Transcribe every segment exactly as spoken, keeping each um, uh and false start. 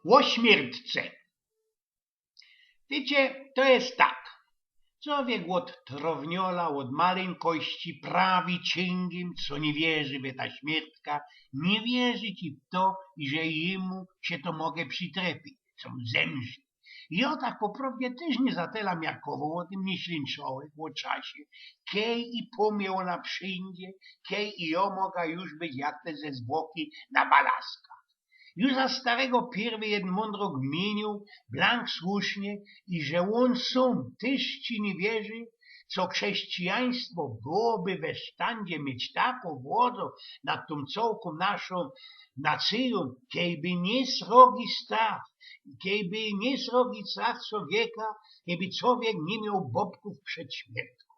Ô śmiertce. Wiycie, to je tak. Czowiek ôd trowniola, ôd malynkości prawie ciyngiym, co niy wierzi we ta śmiertka, niy wierzi ci w to, iże jymu sie to może przitrepić, co zemrzi. I ô tak po prŏwdzie tyż niy za tela miarkowoł ô tym, niy ślinczoł ô czasie, kej i po mie ôna przijdzie, kej i jŏ moga już być jak te ze zwłoki na balaska. Już za starego pierwy jedyn mōndrŏk miyniōł, blank słusznie, iże ôn sōm tyż ci niy wierzi, co chrześcijaństwo byłoby we sztandzie mieć takõ władzã nad tōm cołkōm naszōm nacyjōm, kejby niy srogi strach, kejby niy srogi strach cowieka, kejby cowiek niy mioł bobkōw przed śmiertkōm.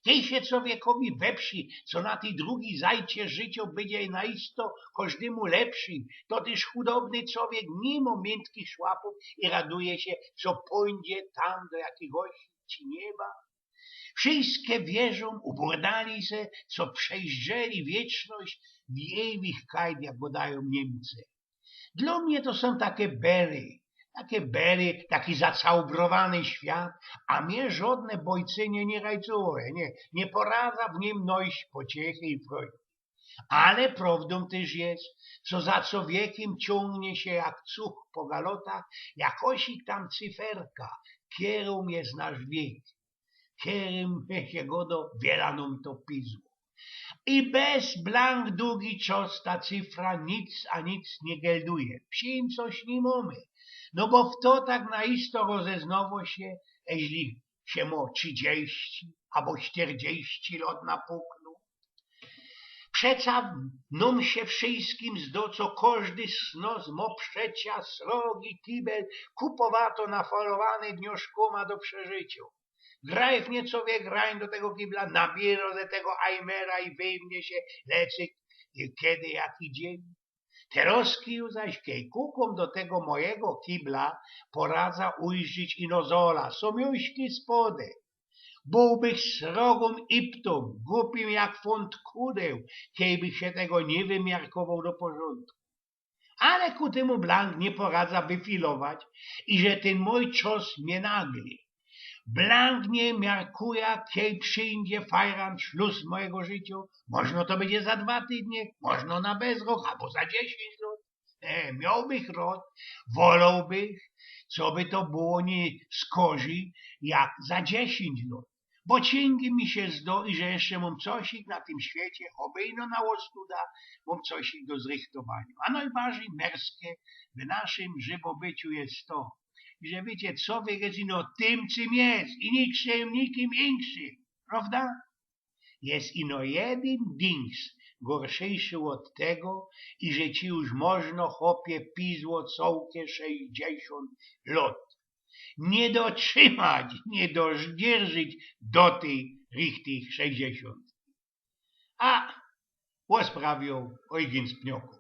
Kej sie czowiekowi we wsi, co na tyj drugij zajcie życiŏ bydzie na isto kożdymu lepszy, to tyż chudobny czowiek niy mŏ miynkich szłapōw i raduje sie, co pōndzie tam do jakigoś ci nieba. Wszyjske wierzōm, uburdali se, co przejrzeli wieczność w ejwig kajd, jak godajōm Niymcy. Dlō mie to sōm take bery, take bery, taki zacałobrowany świat, a mie żŏdne bojcynie niy rajcuje, niy, niy poradza w nim nojś pociechy i frojdy. Ale prowdōm tyż je, co za czowiekiym ciōngnie sie jak cuch po galotach jakosik tam cyferka, kerōm je nasz wiek, kerōm, jak sie godo, wiela nōm to pizło. I bez blank dugi czas ta cyfra nic a nic niy gelduje. Przy tym coś niy mōmy. No bo fto tak na isto rozeznŏwŏ sie, jeźli sie mŏ trzidziści abo sztyrdziści lŏt na puklu? Przeca nōm sie wszyjskiym zdo, co kożdy z nos mŏ przeca srogi kibel, kupowato nafalowany dnioszkōma do przeżyciŏ. Grajch niy człowiek, grajch do tego kibla, nabiyro ze tego ajmera i wyjmie sie lecy, kedy jaki dziyń. Terŏzki już zaś, kej kukōm do tego mojigo kibla, poradza ujrzeć ino zola, sōmiuśki spody. Bōłbych srogōm iptōm, gupim jak fōnt kudeł, kejbych sie tego niy wymiarkowoł do porzōndku. Ale ku tymu blank niy poradza wyfilować, iże tyn mōj czas mie nagli. Blank niy miarkuja, kej przijdzie fajran, szlus mojigo życiŏ. Możno to bydzie za dwa tydnie, możno na bezrok, abo za dziesiyńć lŏt. E, miołbych rŏd, wolołbych, coby to było niy skorzij jak za dziesiyńć lŏt. Bo ciyngi mi sie zdo, iże jeszcze mōm cosik na tym świecie, choby ino na ôstuda, mōm cosik do zrychtowaniŏ. A nojbardzij merskie w naszym żybobyciu je to, iże wiycie, człowiek je ino tym, czym je, i nikszym, nikim inkszym. Prŏwda? Je ino jedyn dings gorszyjszy ôd tego, iże ci już możno, chopie, pizło cołkie sześćdziesiōnt lŏt. Niy dotrzimać, niy doździerżyć do tyj richtich sześćdziesiōnt. A, ôsprawiōł Ojgyn z Pniokōw.